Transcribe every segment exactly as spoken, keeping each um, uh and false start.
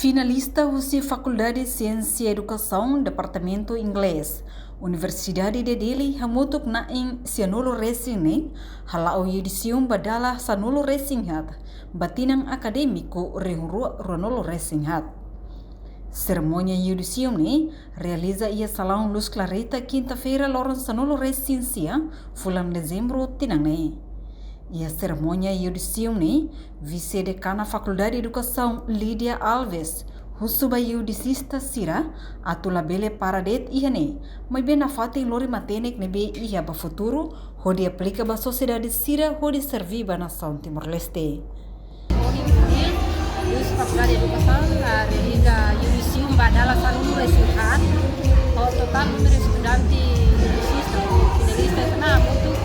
Finalista husi Fakuldade Siénsia Edukasaun, Departamentu Inglés, Universidade de Dili, hamutuk na'in sianulu resin ne'e, hala'o yudisium ba dala sanulu resin haat, ba tinan akadémiku rihun rua ruanulu resin haat. Serimónia yudisium ne'e realiza iha Salaun Luz Clarita, kinta-feira, loron sanulu resin sia, fulan dezembru tinan ne'e. Iha serimónia yudisium ne'e, Vise-Dekana Fakuldade Edukasaun, Lídia Alves, husu ba yudisista sira atu labele para de'it iha ne'e, maibé nafatin lori matenek ne'ebé iha ba futuru, hodi aplika ba sosiedade sira hodi serví ba nasaun Timor-Leste. Ohin, Luz Fakuldade Edukasaun, ah, realiza yudisium ba dala sanulu resin haat, ho totál númeru estudante yudisista, finalista, hamutuk,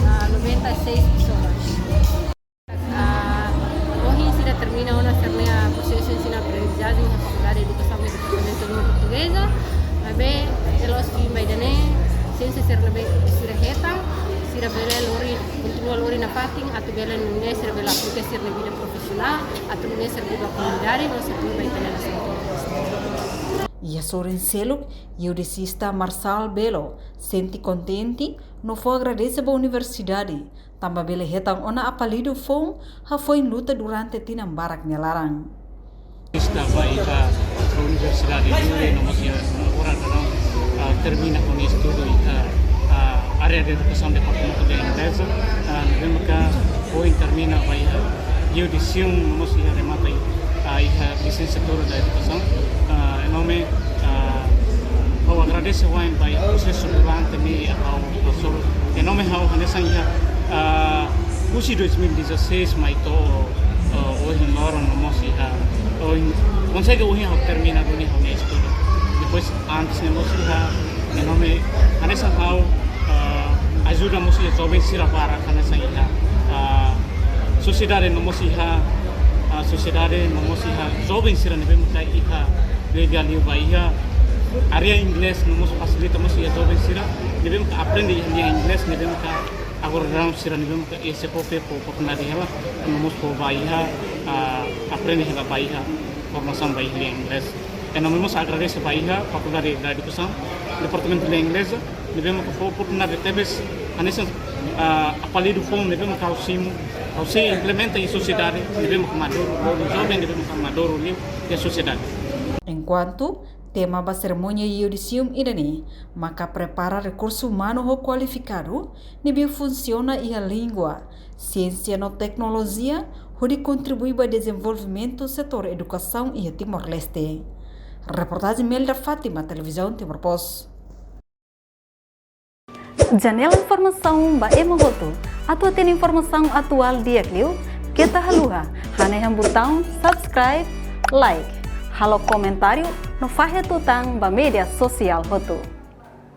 ah, noventa e seis pessoas. Ah, ohin sira termina ona sira-nia prosesu ensinu-aprendizagem iha Fakuldade Edukasaun iha Departamentu Língua Portugeza. Maibé, la'ós fin ba ida-ne'e, siénsia sira ne'ebé sira hetan, sira bele lori, kontinua lori nafatin, atu bele nune'e sira bele aplika sira-nia vida profisionál, atu nune'e serví ba komunidade, no serví ba ita-nia nasaun. Iha sorin seluk, yudisista Marçal Belo sente kontente, no fó agradese ba universidade, tanba bele hetan ona apelidu foun, hafoin luta durante tinan barak nia laran. Esta ba iha Universidade Dili, no mós iha agora daudaun, ah, termina ho nia estudu iha, ah, área de edukasaun, Departamentu de Inglés, ah, ne'ebé maka foin termina ba iha yudisium, no mós iha remata, ah, iha lisensiatura da edukasaun, ah, entaun, ah, ha'u agradese wa'in ba iha prosesu durante ne'e ha'u, ha'u sofre. Entaun ha'u hanesan iha, ah, husi dois mil e dezasseis mai to'o, ah, ohin loron no mós iha, ohin, konsege ohin ha'u termina duni ha'u-nia estudu. Depois, antes ne'e mós iha, entaun, hanesan ha'u, ah, ajuda mós iha joven sira barak hanesan iha, ah, sosiedade no mós iha, ah, sosiedade no mós iha joven sira ne'ebé maka iha liga liu ba iha área inglés no mós fasilita mós iha joven sira ne'ebé maka aprende iha lian inglés, ne'ebé maka agora daudaun sira ne'ebé maka iha SEPOPE fó oportunidade hela, no mós fó ba iha, ah, aprende hela ba iha formasaun ba iha lian inglés. Entaun mós agradese ba iha Fakuldade da Edukasaun, Departamentu Língua Inglesa, ne'ebé maka fó oportunidade tebes, hanesan, ah, apelidu foun ne'ebé maka ha'u simu, ha'u sei implementa iha sosiedade, ne'ebé maka maduru, joven ne'ebé maka maduru liu iha sosiedade. Enkuantu, tema ba serimónia yudisium ida-ne'e maka prepara rekursu umanu ho kualifikadu, ne'ebé funsiona iha língua, siénsia no teknolojia, hodi kontribui ba dezenvolvimentu setór edukasaun iha Timor-Leste. Reportajen Melda Fátima, Televizaun Timor Post. Janela informasaun ba ema hotu. Atu hatene informasaun atuál di'ak liu, keta haluha hanehan butaun subscribe, like, halo komentáriu, no fahe tutan ba média sosiál hotu.